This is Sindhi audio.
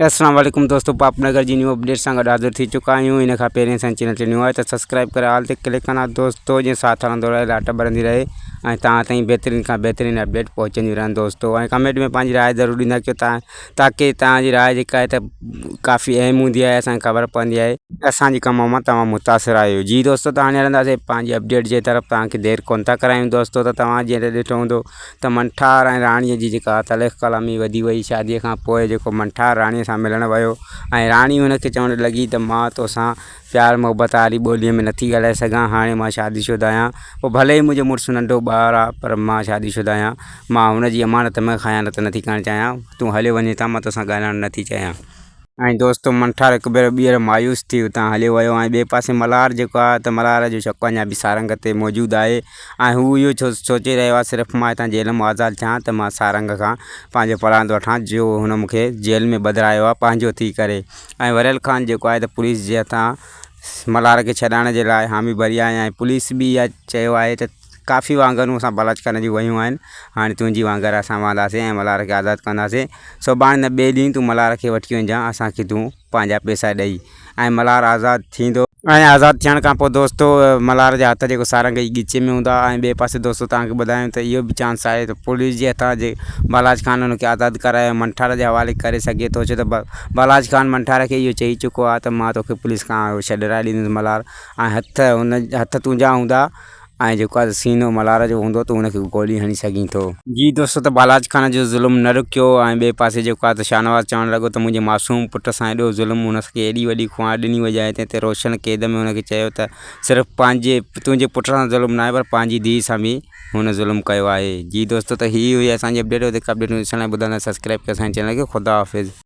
اسلام عليڪم دوستو پاپ نگر جي نيو اپڊيٽ سان گڏ حاضر ٿي چڪا آهيون ان کان پهرين اسان چينل تي نيو آهي ته سبسڪرائب ڪري آل تي ڪلڪ ڪندا دوستو جي ساٿ هلندو رهي لاٽ ٻرندي رهي ۽ توهان تائين بهترين کان بهترين اپڊيٽ پهچنديون رهن دوستو ۽ ڪمينٽ ۾ پنهنجي راء ضرور ڏيندا ڪيو تان تاڪي توهان جي راء جيڪا آهي ته ڪافي اهم هوندي آهي اسان کي خبر پوندي آهي اسان جي ڪم مان توهان متاثر آهيو جي دوستو ته هاڻي هلنداسين پنهنجي اپڊيٽ جي طرف توهان کي دير ڪون ٿا ڪرايون دوستو ته توهان جيئن ته ڏٺو هوندو ته منٺار ۽ راڻيء جي جيڪا تلخ ڪلامي وڌي وئي. شاديء کان پوء جيڪو منٺار راڻيء سان ملڻ ويو ۽ راڻي هن کي چوڻ لڳي ته مان توسان پيار محبت واري ٻوليء ۾ نٿي ڳالهائي سگهان، هاڻي مان شادي شده آهيان، پوء ڀلي ئي منهنجو مڙس ننڍو ٻار آ پر مان شادي شده آهيان، مان هن جي امانت ۾ خيانت نٿي ڪرڻ چاهيان، تون هليو وڃ هتان مان توسان ڳالهائڻ نٿي چاهيان. ۽ دوستو منٺار هڪ ڀيرو ٻيهر مايوس ٿي اتان هليو ويو ۽ ٻئي پاسي ملهار جيڪو آهي ته ملهار جو شڪ اڃا به سارنگ تي موجود آهي ۽ هو اهو ڇو سوچي رهيو آهي صرف مان هتان جيل مان آزاد ٿيان ته مان سارنگ کان پنهنجو پلاند وٺان جو هن مون کي جيل ۾ ٻڌرايو آهي پنهنجو ٿي ڪري ۽ وريل خان جيڪو آهي ته پوليس جي هٿان ملهار کي ڇڏائڻ جي لاء حامي ڀري آهي ۽ پوليس به اها چيو آهي ته ڪافي وانگرون اسان بلاچ خان جون ويون آهن، هاڻي تنهنجي وانگر اسان وانداسين ۽ ملهار کي آزاد ڪنداسين. سڀاڻي نه ٻئي ڏينهن تون ملهار کي وٺي وڃجان، اسان کي تون پنهنجا پئسا ڏئي. ۽ ملهار آزاد ٿيندو. ۽ آزاد ٿيڻ کان پوء دوستو ملهار جا هٿ جيڪو سارنگ جي ڳچي ۾ هوندا ۽ ٻئي پاسي دوستو توهان کي ٻڌايون ته اهو به چانس آهي ته پوليس جي هٿان جي بالاچ خان هن کي آزاد ڪرائي منٺار جي حوالي ڪري سگهي ٿو ڇو ته بالاچ خان منٺار کي اهو چئي چڪو آهي ته مان توکي پوليس کان ڇڏرائي ڏيندس ملهار ۽ هٿ هن هٿ تنهنجا هوندا ۽ جيڪو آهي سينو ملهار جو هوندو تون هن کي گولي هڻي سگهين ٿو. جي دوستو ته بالاچ خان جو ظلم نه رڪيو ۽ ٻئي پاسي جيڪو آهي ته شاهنواز چوڻ لڳو ته منهنجي معصوم پٽ سان ايڏو ظلم هن کي ايڏي وڏي خوار ڏني وئي آهي تنهن تي روشن قيد ۾ هن کي چيو ته صرف پنهنجي تنهنجي پٽ سان ظلم ناهي پر پنهنجي ڌيء سان به هن ظلم ڪيو آهي جي دوستو ته هي هئي اسان جي اپڊيٽ وڌيڪ اپڊيٽون ڏسڻ لاء ٻڌڻ لاء سبسڪرائب ڪيو اسان جي چينل کي خدا حافظ.